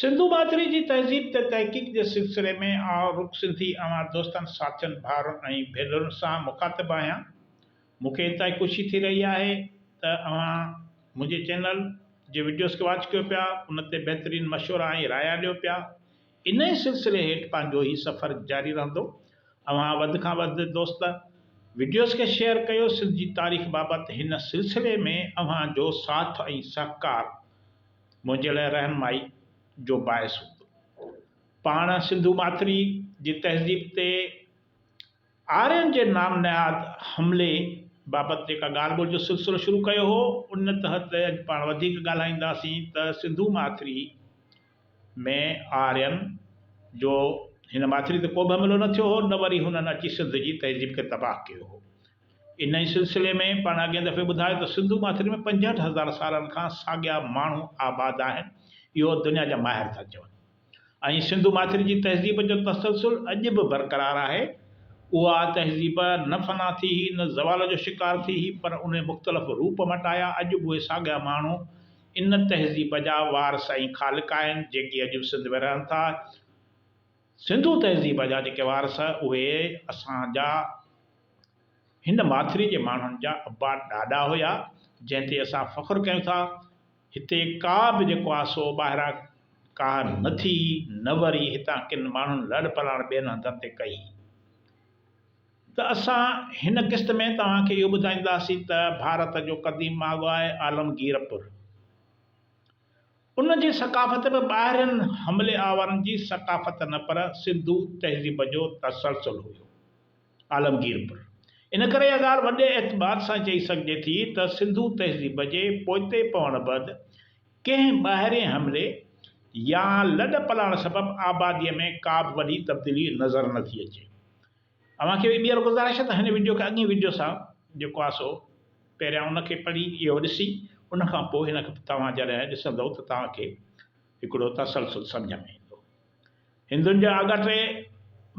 سنڌو ماٿري جي تهذيب تي تحقيق جي سلسلي ۾ آء رڪ سنڌي اوهان دوستن، ساٿين، ڀائرن ۽ ڀينرن سان مخاطب آهيان. مون کي انتهائي خوشي ٿي رهي آهي ته اوهان منهنجي چينل جي وڊيوز کي واچ ڪيو پيا، ان تي بهترين مشورا ۽ رايا ڏيو پيا. انهي سلسلي هيٺ پنهنجو هي سفر جاري رهندو. اوهان وڌ کان وڌ دوست وڊيوز کي شيئر ڪيو. سنڌ جي تاريخ بابت هن سلسلي ۾ اوهان جو ساٿ ۽ سهڪار منهنجي لاء رهنمائي جو باعث هوندو. پاڻ سنڌو ماٿري جي تهذيب تي آرين جي نام نهاد حملي بابت جيڪا ڳالهه ٻولهه جو سلسلو شروع ڪيو هو، ان تحت اڄ پاڻ وڌيڪ ڳالهائينداسين ته سنڌو ماٿري ۾ آرين جو هن ماٿري تي ڪوبه حملو نه ٿيو هو، نه وري هنن اچي سنڌ جي تهذيب کي تباهه ڪيو هو. انهيء سلسلي ۾ پاڻ اڳئين دفعي ٻڌايو ته سنڌو ماٿري ۾ 65 هزار سالن کان ساڳيا ماڻهو آباد آهن، اهو دنيا جا ماهر ٿا چون ۽ سنڌو ماٿري جي تهذيب جو تسلسل اڄ به برقرار آهي. اها تهذيب نه فنا ٿي هئي نه زوال جو شڪار ٿي هئي پر انهي مختلف روپ مٽايا، اڄ به اهي ساڳيا ماڻهو ان تهذيب جا وارث ۽ خالق آهن جيڪي اڄ به سنڌ ۾ رهن ٿا. سنڌو تهذيب جا جيڪي وارث اهي اسان جا هن ماٿري جي ماڻهن جا ابا ڏاڏا هيا، جنهن تي اسان فخر ڪيون ٿا. هتي ڪا به جيڪو آهي سو ٻاهران ڪاهه نه ٿي، نه وري هتان ڪن ماڻهن لڏ پلاڻ ٻين هنڌن تي ڪئي. ته اسان هن قسط ۾ توهان کي اهو ٻڌائينداسين ته ڀارت جو قديم ماڳ آهي عالمگيرپور. ان جي ثقافت به ٻاهرين حملي آورن جي ثقافت نه پر سنڌو تهذيب جو تسلسل هيو. عالمگيرپور. ان ڪري اها ڳالهه وڏي اعتماد سان چئي سگهجي ٿي ته سنڌو تهذيب جي پوئتي پوڻ بعد ڪنهن ٻاهرين حملي يا لڏ پلاڻ سبب آباديء ۾ ڪابه وڏي تبديلي نظر نه ٿي اچي. اوهان کي ٻيهر گذارش آهي ته هن وڊيو کي اڳئين وڊيو سان جيڪو آهي سو پهريان ان کي پڙهي اهو ڏسي ان کان پوء هن کي توهان جڏهن ڏسندؤ ته توهان کي هڪڙو تسلسل سمجهه ۾ ايندو. هندن جا آڳاٽي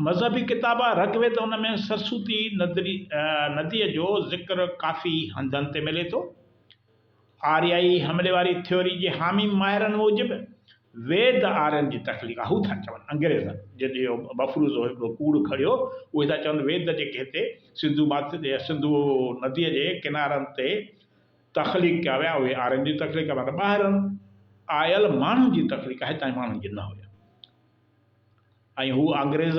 مذهبي ڪتاب رگ ويد ان ۾ سرسوتي نديء جو ذڪر ڪافي هنڌن تي ملي ٿو. آريائي حملي واري ٿيوري جي حامي ماهرن موجب ويد آرين جي تخليق آهي. هو ٿا چون انگريزن جن اهو مفروضو هڪڙو ڪوڙ گهڙيو اهي ٿا چون ويد جيڪي هتي سنڌو ماٿري سنڌو نديء جي ڪنارن تي تخليق ڪيا ويا اهي آرين جي تخليق معنيٰ ٻاهرن آيل ماڻهن جي تخليق آهي هتان جي ماڻهن جي نه هئي ۽ هو انگريز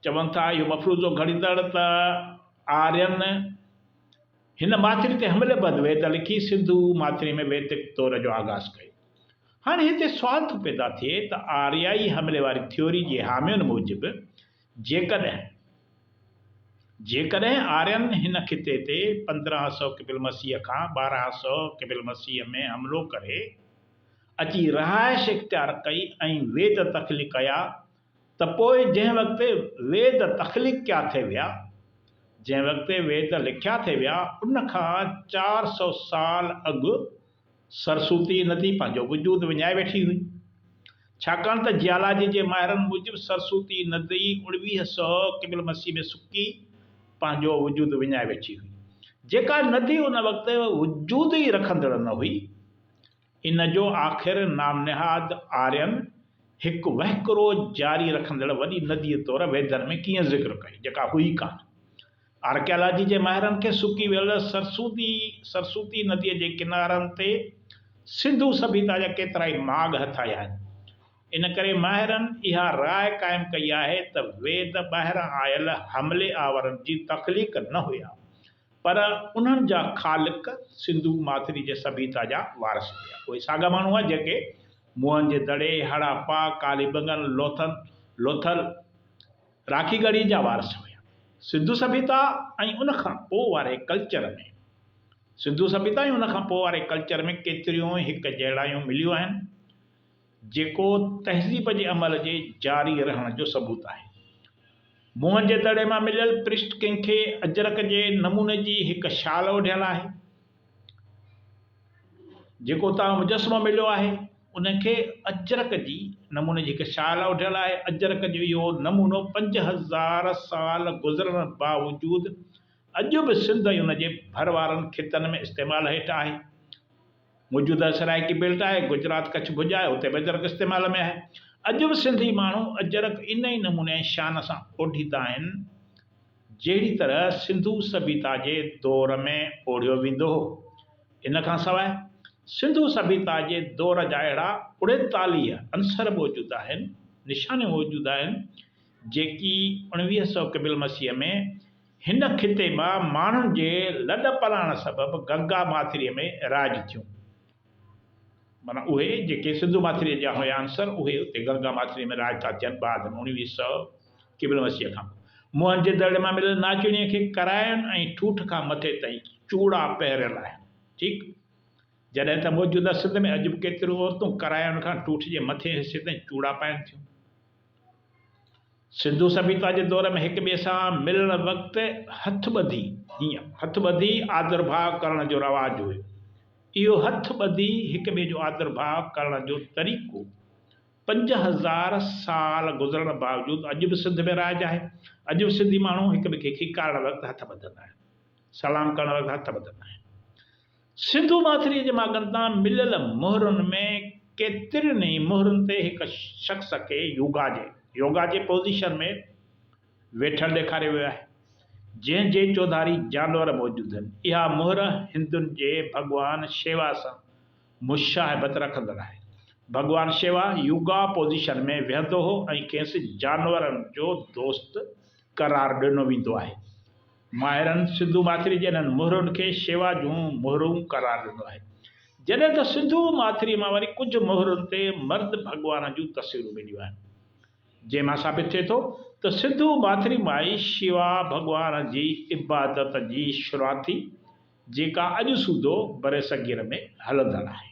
چون ٿا اهو مفروضو گهڙيندڙ ته آرين هن ماٿري تي حملي بعد ويد لکي سنڌو ماٿري ۾ ويدڪ دور جو آغاز ڪيو. هاڻي هتي سوال ٿو پيدا ٿئي ته آريائي حملي واري ٿيوري جي حامين موجب جيڪڏهن جيڪڏهن آرين هن خطي تي 1500 قبل مسيح کان 1200 قبل مسيح ۾ حملو ڪري اچي رهائش اختيار ڪئي ۽ ويد تخليق ڪيا ته پوء جنهن وقت ويد تخليق ڪيا ٿي ويا، جنهن وقت ويد لکيا ٿي ويا، ان کان 400 سال اڳ سرسوتي ندي پنهنجو وجود وڃائي ويٺي هئي. ڇاڪاڻ ته جيالاجي جي ماهرن موجب سرسوتي ندي 1900 قبل مسيح ۾ سڪي پنهنجو وجود وڃائي ويٺي هئي. جيڪا ندي ان وقت وجود ئي رکندڙ نه هئي. ان جو آخر نام نهاد آرين هڪ وهڪرو جاري رکندڙ وڏي نديء طور ويدن ۾ ڪيئن ذڪر ڪئي، جيڪا هئي ڪانه. آرڪيالاجي جي ماهرن کي سڪي ويل سرسوتي سرسوتي نديء جي ڪنارن تي سنڌو سڀيتا جا ڪيترائي ماڳ هٿ آيا آهن. ان ڪري ماهرن اها راء قائم ڪئي آهي ته ويد ٻاهران آيل حملي آورن جي تخليق نه هيا، پر انهن جا خالق سنڌو ماٿري جي سڀيتا جا وارث هيا. اهي ساڳا ماڻهو هئا جيڪي موهن جي دڙي، هڙاپا، ڪاليبنگن، لوٿن، لوٿل، راکي ڳڙهي جا وارث هيا. سنڌو سڀيتا ۽ ان کان پوء واري ڪلچر ۾ سنڌو سڀيتا ۽ ان کان پوء واري ڪلچر ۾ ڪيتريون ئي هڪ جهڙايون مليون آهن، جيڪو تهذيب جي عمل جي جاري رهڻ جو ثبوت آهي. موهن جي دڙي مان مليل پرشٽ ڪنگ کي اجرڪ جي نموني جي هڪ شال اوڍيل آهي. جيڪو اتان مجسمو مليو آهي، ان کي اجرڪ جي نموني جي هڪ شال اوڍيل آهي. اجرڪ جو اهو نمونو 5000 سال گذرڻ باوجود اڄ به سنڌ ۽ ان جي ڀر وارن خطن ۾ استعمال هيٺ آهي. موجوده سرائيڪي بيلٽ آهي، گجرات ڪڇ ڀڄ آهي، اتي به اجرڪ استعمال ۾ آهي. اڄ به سنڌي ماڻهو اجرڪ ان ئي نموني ۽ شان سان اوڍيندا آهن، جهڙي طرح سنڌو سڀيتا جي دور ۾ اوڍيو ويندو هو. ان کان سواء سنڌو سڀيتا جي دور جا اهڙا 39 عنصر موجود آهن، نشانيون موجود آهن، جيڪي 1900 قبل مسيح ۾ هن خطي مان ماڻهن جي لڏ پلاڻ سبب گنگا ماٿريء ۾ رائج ٿيون. معنيٰ اهي جيڪي سنڌو ماٿريء جا هيا عنصر، اهي اتي گنگا ماٿريء ۾ رائج ٿا ٿين بعد ۾ 1900 قبل مسيح کان پوء. موهن جي دڙي مان مليل ناچڻيء کي ڪراين ۽ ٺوٺ کان مٿي تائين چوڙا پهريل آهن. ٺيڪ جڏهن ته موجوده سنڌ ۾ اڄ به ڪيتريون عورتون ڪراين کان ٺوٺ جي مٿئين حصي تائين چوڙا پائين ٿيون. سنڌو سڀيتا جي دور ۾ هڪ ٻئي سان ملڻ وقت هٿ ٻڌي، هيئن، هٿ ٻڌي آدرڀاء ڪرڻ جو رواج هيو. اهو هٿ ٻڌي هڪ ٻئي جو آدرڀاء ڪرڻ جو طريقو 5000 سال گذرڻ باوجود اڄ به سنڌ ۾ رائج آهي. اڄ به سنڌي ماڻهو هڪ ٻئي کي کيڪارڻ وقت هٿ ٻڌندا آهن. سلام ڪرڻ وقت هٿ ٻڌندا آهن. سنڌو ماٿريء جي ماڳن تان مليل مهرن ۾ ڪيترين ئي مهرن تي هڪ شخص کي يوگا جي، Yoga، جي پوزيشن ۾ ويٺل ڏيکاريو ويو آهي، جنهن جي چوڌاري جانور موجود آهن. اها مهر هندن جي ڀڳوان شيوا سان مشاهبت رکندڙ آهي. ڀڳوان شيوا يوگا پوزيشن ۾ ويهندو هو ۽ کيس جانورن جو دوست قرار ڏنو ويندو آهي. ماهرن سنڌو ماٿري جي انهن مهرن کي شيوا جون مهرون قرار ڏنو آهي. جڏهن ته سنڌو ماٿري مان وري ڪجهه مهرن تي مرد ڀڳوان جون تصويرون مليون آهن. جنهن مان ثابت ٿئي ٿو ته سنڌو ماٿري مان ئي شيوا ڀڳوان جي عبادت جي شروعات ٿي، جيڪا اڄ سوڌو برصغير ۾ هلندڙ آهي.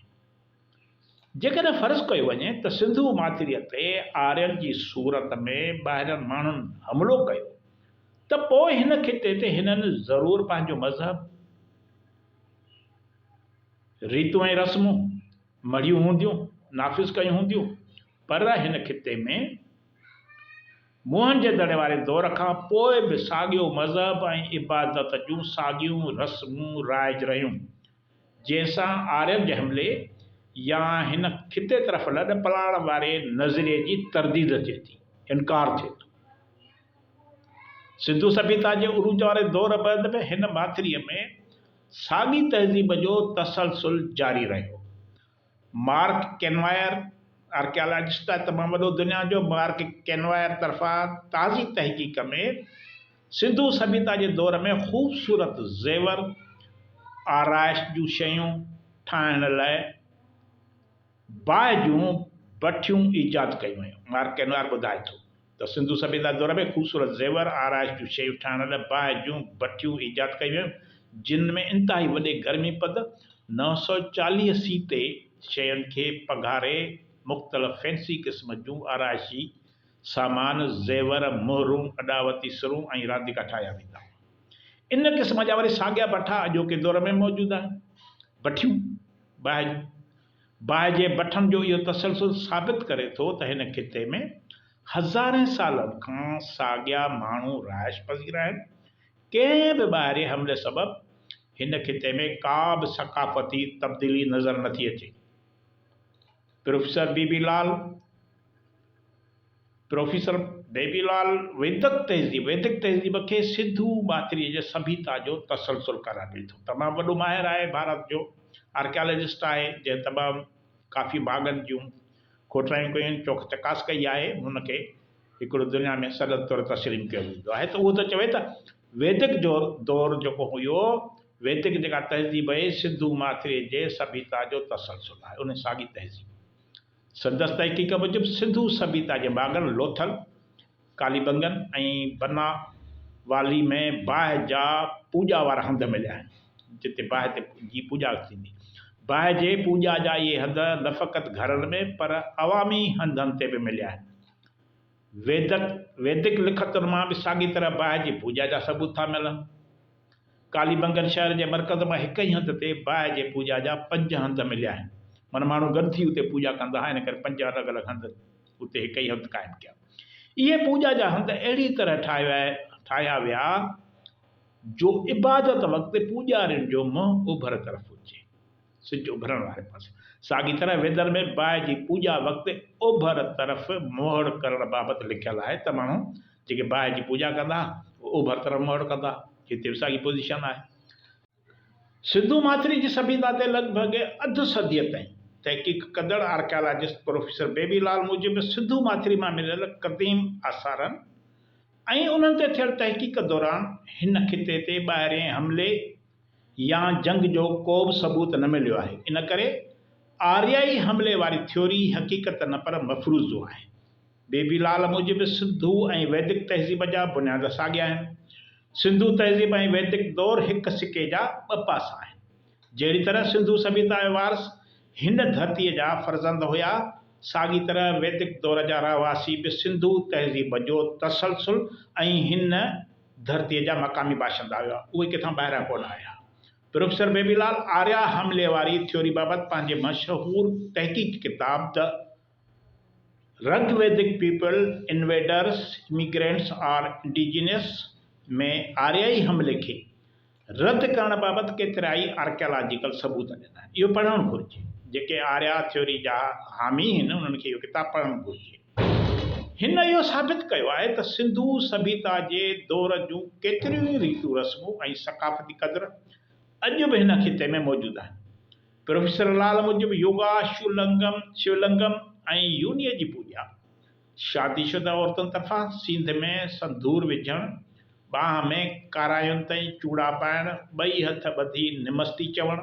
جيڪڏهن فرض ڪيو وڃي ته سنڌو ماٿريء تي آرين جي صورت ۾ ٻاهرين ماڻهن حملو ڪيو ته پوء هن خطي تي هنن ضرور پنهنجو مذهب، ريتون ۽ رسمون مڙهيون هونديون، نافذ ڪيون هونديون، پر هن خطي ۾ موهن جي دڙي واري دور کان پوء به ساڳيو مذهب ۽ عبادت جون ساڳيون رسمون رائج رهيون. جنهن سان آرين جي حملي يا هن خطي طرف لڏ پلاڻ واري نظريي جي ترديد ٿئي ٿي، انڪار ٿئي ٿو. سنڌو سڀيتا جي عروج واري دور بعد به هن ماٿريء ۾ ساڳي تهذيب جو تسلسل جاري رهيو. مارڪ ڪينوائر، آرڪيالاجسٽ آهي تمام وڏو دنيا جو، مارڪ ڪينوائر طرفان تازي تحقيق ۾ سنڌو سڀيتا جي دور ۾ خوبصورت زيور، آرائش جون شيون ٺاهڻ لاء باهه جون بٺيون ايجاد ڪيون ويون. مارڪ ڪينوائر ٻڌائي ٿو ته سنڌو سڀيتا جي دور ۾ خوبصورت زيور، آرائش جون شيون ٺاهڻ لاء باهه جون بٺيون ايجاد ڪيون ويون، جن ۾ انتهائي وڏي گرمي پد 940 سي تي شين کي پگهاري مختلف فينسي قسم جون آرائشي سامان، زيور، مهرون، اڏاوتي سرون ۽ رانديڪا ٺاهيا ويندا هئا. ان قسم جا وري ساڳيا بٺا اڄوڪي دور ۾ موجود آهن. بٺيون، باهه جون. باهه جي بٺن جو اهو تسلسل ثابت ڪري ٿو ته هن خطي ۾ هزارين سالن کان ساڳيا ماڻهو رهائش پذير آهن. ڪنهن به ٻاهرين حملي سبب هن خطي ۾ ڪا به ثقافتي تبديلي نظر نٿي اچي. Professor B B Lal. Professor Bibi Lal ويدڪ تهذيب، ويدڪ تهذيب کي سنڌو ماٿريء جي سڀيتا جو تسلسل قرار ڏئي ٿو. تمام وڏو ماهر آهي، ڀارت جو آرڪيالاجسٽ آهي، جنهن تمام ڪافي ماڳن جون کوٽرايون ڪيون آهن، چوک چڪاس ڪئي آهي، هن کي هڪڙو دنيا ۾ سند طور تسليم ڪيو ويندو آهي ته اهو ٿو چوي ته ويدڪ جو دور جيڪو هيو، ويدڪ جيڪا تهذيب هئي، سنڌو ماٿريء جي سڀيتا جو تسلسل آهي، ان ساڳي تهذيب. سندس تحقيق موجب سنڌو سڀيتا جي ماڳن لوٿل، ڪاليبنگن ۽ بنا والي ۾ باهه جا پوڄا وارا هنڌ مليا آهن، جتي باهه تي جي پوڄا ٿيندي. باهه جي پوڄا جا اهي هنڌ نه فقط گهرن ۾ پر عوامي هنڌن تي به مليا آهن. ويدڪ ويدڪ لکتن مان به ساڳي طرح باهه جي پوڄا جا ثبوت ٿا ملن. ڪاليبنگن شهر جي مرڪز مان هڪ ئي هنڌ تي باهه جي پوڄا جا پنج هنڌ مليا آهن. معنيٰ ماڻهو گڏ ٿي اتي پوڄا ڪندا هئا، ان ڪري پنج الڳ الڳ هنڌ اتي هڪ ئي هنڌ قائم ڪيا. اهي پوڄا جا هنڌ اهڙي طرح ٺاهيا ويا جو عبادت وقت پوڄارين جو منهن اوڀر طرف هجي. سج اڀرڻ واري پاسي. ساڳي طرح ويدن ۾ باهه جي پوڄا وقت اوڀر طرف مهڙ ڪرڻ بابت لکيل آهي ته ماڻهو جيڪي باهه جي پوڄا ڪندا اهي اوڀر طرف مهڙ ڪندا. هتي به ساڳي پوزيشن آهي. سنڌو ماٿري جي سڀيتا تي لڳ ڀڳ اڌ صديء تائين تحقيق ڪندڙ آرڪيالاجسٽ پروفيسر بيبي لال موجب سنڌو ماٿري مان مليل قديم آثارن ۽ انهن تي ٿيل تحقيق دوران هن خطي تي ٻاهرئين حملي يا جنگ جو ڪو به ثبوت نه مليو آهي، ان ڪري آريائي حملي واري ٿيوري حقيقت نه پر مفروضو آهي. بيبي لال موجب سنڌو ۽ ويدڪ تهذيب جا بنياد ساڳيا آهن. سنڌو تهذيب ۽ ويدڪ دور هڪ سڪي جا ٻه پاسا آهن. جهڙي طرح سنڌو سڀيتا جا وارث هن ڌرتيء جا فرزند هيا، ساڳي طرح ويدڪ دور جا رهواسي به سنڌو تهذيب جو تسلسل ۽ هن ڌرتيء جا مقامي باشندا هيا، اهي ڪٿان ٻاهران ڪونه آيا. پروفيسر بيبي لال آريا حملي واري ٿيوري بابت پنهنجي مشهور تحقيقي ڪتاب The Rig Vedic People, Invaders, Immigrants or Indigenous ۾ آريائي حملي کي رد ڪرڻ بابت ڪيترائي آرڪيالاجيڪل ثبوت ڏنا آهن. اهو پڙهڻ گهرجي. جيڪي آريا ٿيوري جا حامي آهن انهن کي اهو ڪتاب پڙهڻ گهرجي. هن اهو ثابت ڪيو آهي ته سنڌو سڀيتا جي دور جون ڪيتريون ئي ريتون رسمون ۽ ثقافتي قدر اڄ به هن خطي ۾ موجود آهن. پروفيسر لال موجب يوگا، شولنگم، شولنگم ۽ يونيء جي پوڄا، شادي شده عورتن طرفان سينڌ ۾ سنڌور وجهڻ، ٻانهن ۾ ڪاراين تائين چوڙا پائڻ، ٻئي هٿ ٻڌي نمستي چوڻ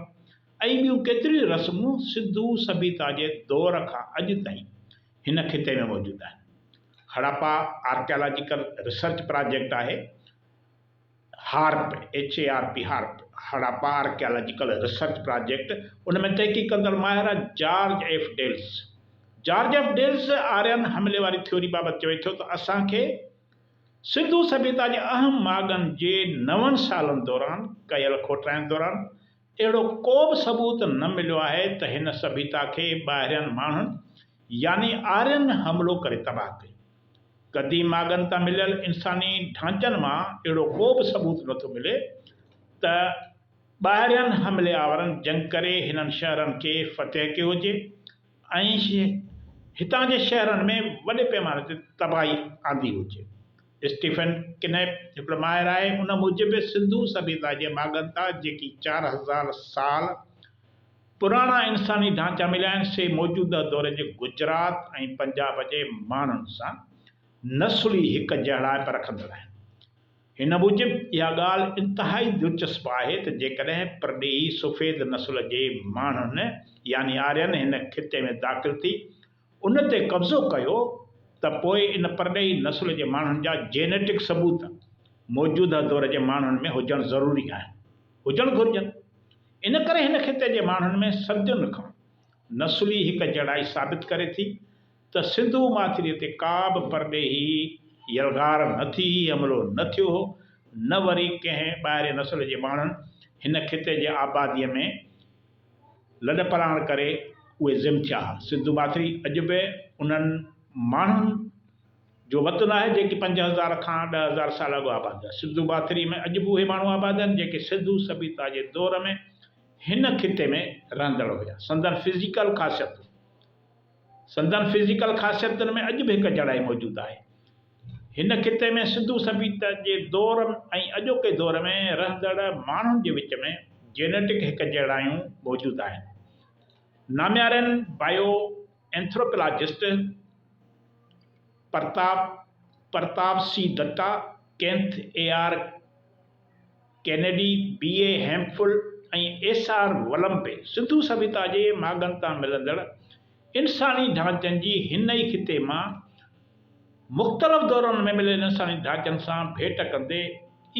۽ ٻيون ڪيتريون ئي رسمون سنڌو سڀيتا جي دور کان اڄ تائين هن خطي ۾ موجود آهن. هڙاپا آرڪيالاجيڪل ريسرچ پراجيڪٽ آهي. HARP, HARP، HARP, Harappa archaeological research project, ان ۾ تحقيق ڪندڙ ماهر George F Dales, George F Dales، Aryan حملي واري ٿيوري بابت چوي ٿو ته اسان کي سنڌو سڀيتا جي اهم ماڳن جي نون سالن دوران ڪيل کوٽرائن دوران اهڙو ڪو به ثبوت نه مليو آهي ته هن سڀيتا کي ٻاهرين ماڻهن يعني آرين حملو ڪري تباهه ڪيو. قديم ماڳن تان مليل انساني ڍانچن مان اهڙو ڪو به ثبوت نه ٿو ملي ته ٻاهرين حملي آورن جنگ ڪري هنن شهرن کي فتح ڪيو هجي ۽ هتان جي شهرن ۾ وڏي پيماني تي تباهي آندي هجي. اسٽيفن ڪنيپ هڪڙو ماهر آهي، ان موجب سنڌو سڀيتا جي ماڳن تان جيڪي 4000 سال پراڻا انساني ڍانچا مليا آهن، سي موجوده دور جي گجرات ۽ پنجاب جي ماڻهن سان نسلي هڪ جهڙائپ رکندڙ آهن. هن موجب اها ڳالهه انتهائي دلچسپ آهي ته جيڪڏهن پرڏيهي سفيد نسل جي ماڻهن يعني آرين هن خطي ۾ داخل ٿي ان تي قبضو ڪيو ته پوء ان پرڏيهي نسل جي ماڻهن جا جينيٽڪ ثبوت موجوده دور جي ماڻهن ۾ هجڻ ضروري آهن، هجڻ گهرجن. ان ڪري هن خطي جي ماڻهن ۾ صدين کان نسلي هڪ جهڙائي ثابت ڪري ٿي ته سنڌو ماٿريء تي ڪا به پرڏيهي يلغار نه ٿي هئي، حملو نه ٿيو هو، نه وري ڪنهن ٻاهرين نسل جي ماڻهن هن خطي جي آباديء ۾ لڏپلاڻ ڪري اهي ضم ٿيا ها. سنڌو ماٿري اڄ به انهن ماڻهن جو وطن آهي جيڪي 5000 کان 10,000 سال اڳ آباد هيا. سنڌو ماٿري ۾ اڄ به اهي ماڻهو آباد آهن جيڪي سنڌو سڀيتا جي دور ۾ هن خطي ۾ رهندڙ هيا. سندن فزيڪل خاصيتون سندن فزيڪل خاصيتن ۾ اڄ به هڪ جهڙائي موجود آهي. هن خطي ۾ سنڌو سڀيتا جي دور ۽ اڄوڪي دور ۾ رهندڙ ماڻهن جي وچ ۾ جينيٽڪ هڪ جهڙايون موجود آهن. ناميارين bio anthropologist Pratap, Pratap C Dutta, Kenneth A R Kennedy, B A Hemphill ۽ S R Willoughby Sindhu سڀيتا جي ماڳن تان ملندڙ انساني ڍانچن جي هن ئي خطي مان مختلف دورن ۾ مليل انساني ڍانچن سان ڀيٽ ڪندي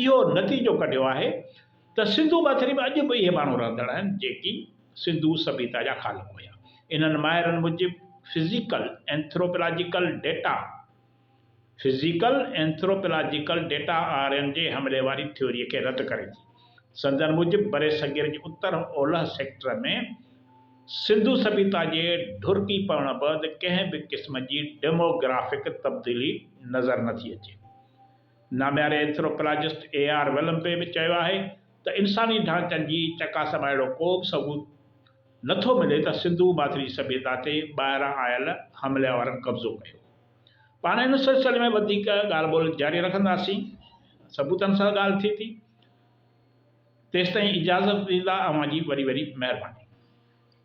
اهو نتيجو ڪڍيو آهي ته سنڌو ماٿري ۾ اڄ به اهي ماڻهو رهندڙ آهن جيڪي سنڌو سڀيتا جا خالق هيا. انهن ماهرن موجب physical anthropological data, Physical Anthropological Data، Aryan جي حملي واري ٿيوريء کي رد ڪري ٿي. سندن موجب برصغير جي اتر اولهه سيڪٽر ۾ سنڌو سڀيتا جي ڍرڪي پوڻ بعد ڪنهن به قسم جي ڊيموگرافڪ تبديلي نظر نٿي اچي. نامياري اينٿروپلاجسٽ اي آر ولمبي به چيو آهي ته انساني ڍانچن جي چڪاس مان اهڙو ڪو به ثبوت نٿو ملي ته سنڌو ماٿري سڀيتا تي ٻاهران آيل حملي آورن قبضو ڪيو. پاڻ ان سلسلي ۾ وڌيڪ ڳالهه ٻولهه جاري رکنداسين. ثبوتن سان ڳالهه ٿيندي. تيستائين اجازت ڏيندا اوهان جي وڏي وڏي مهرباني.